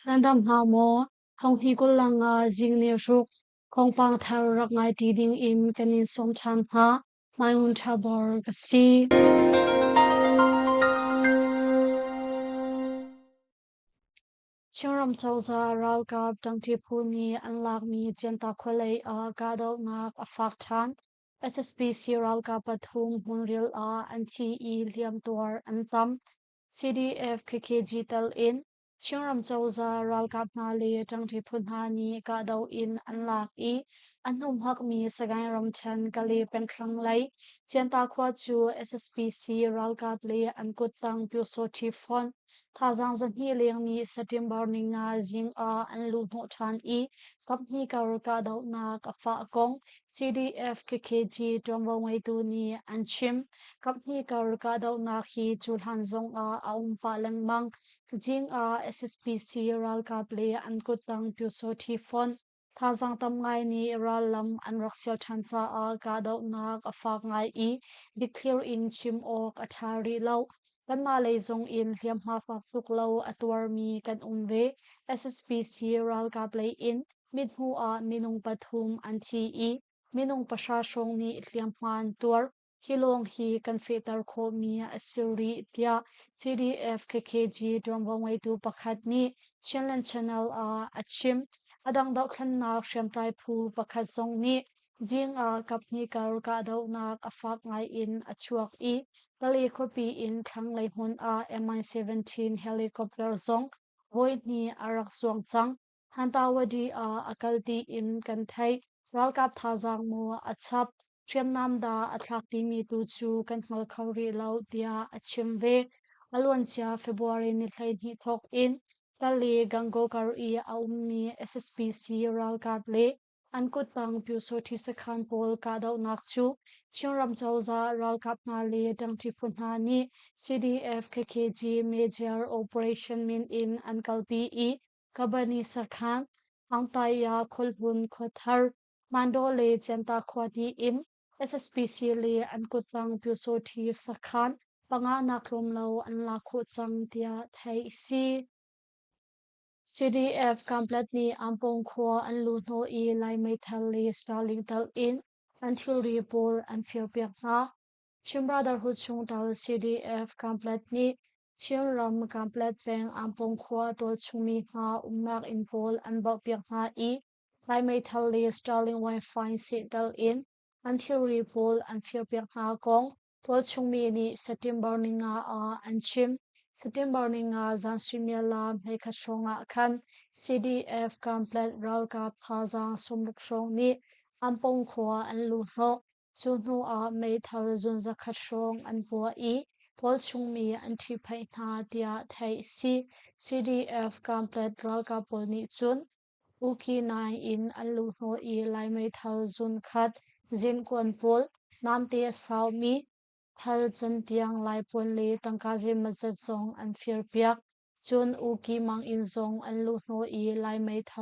Nan dam hna maw? Thonghni kul lang ah zing ne hruk thawngpang thar rak ngai ṭi ding in kan in sawm ṭhan hna. Hmaingun ṭha bor ka si. Chinram cozah ralkap ṭangṭi phu nih an lakmi Cianta khualei ah kahdohnak a fak ṭhan. SSPC ralkap pathum hmunril ah an thi i hliamtuar an tam. CDF KKG tal in Chinram cozah ralkap hna le ṭangṭi phu hna nih kahdoh in an lak i a hnumhakmi Sagaing ramṭhen Kale pengthlang lei Cianta khua cu SSPC ralkap le an kuttang Pyusawṭhi Front thazaang 200 leng nih September ninga zing ah an luhhnawh ṭhan i kaphnih kar kahdohnak a fah kong CDF KKG ṭuanvo ngeitu nih an chim. Kaphnih kar kahdohnak hi cuhlan zongah a um pah lengmang. Zing ah SSPC ralkap le an kuttang Pyusawṭhi Front thazaang tam ngai nih rallam an rak sial ṭhan caah kahdohnak a fak ngai i dikthlir in chim awk a ṭha rih lo. Kanmah lei zong in hliamhma fak tuk lo a tuarmi kan um ve. SSPC ralkap lei in mithmuh ah minung pathum an thi i minung pahra hrawng nih hliamhma an tuar. Hi lawng hi kan fehter khawhmi a si rih, tiah CDF KKG ṭuanvo ngeitu pakhat nih Chinland Channel ah a chim. A dang dohthlennak hriamtlai phu pakhat zong nih zing ah kaphnih kar kahdohnak a fak ngai in a chuak i Kale khuapi in thlanglei hmun ah Mi-17 helicopter zong voihnih a rak zuang cang. Hantawady ah a kal tiin kan theih. Ralkap thazaang maw a chap, hriamnam dah a thlak timi tu cu kan hngal kho rih lo, tiah a chim ve. A luancia February ni 12 thawk in Kale Gangaw kar i a ummi SSPC ralkap le an kuttang Pyusawṭhi sakhan pawl kahdohnak cu Chinram cozah ralkap hna le ṭangṭi phu hna nih CDF KKG Major Operation min in an kalpi i Kabani sakhan, Aungtaya khualhmun khuathar, Mandaw le Cianta khua tiin SSPC le an kuttang Pyusawṭhi sakhan panga nak tlawm lo an lak khawh cang tiah theih a si. CDF Kanpetlet nih Ampawng khua an luhhnawh i Lai meithal le Starlink tal in an thilri pawl an firpiak hna. Chin Brotherhood chungtel CDF Kanpetlet nih Chinram Kanpetlet peng Ampawng khua tualchungmi hna umnak inn pawl an bauhpiak hna i Lai meithal le Starlink Wi-Fi seh tal in an thilri pawl an firpiak hna kong Tualchungmi nih September ninga ah an chim. September ninga zan suimilam 11 hrawng ah khan CDF Kanpetlet ralkap thazaang 60 hrawng nih Ampong khua an luhhnawh. Cu hnu ah meithal zun zakhat hrawng an puah i tualchungmi an ṭhihphaih hna tiah theih a si. CDF Kanpetlet ralkap pawl nih cun Uki nai in an luhhnawh i Lai meithal zun khat, zinkuan pawl, namte a saumi, thal cantiang laipuan le tangka zeimawzat zong an firpiak. Cun Uki manginn zong an luhhnawh i Lai meithal.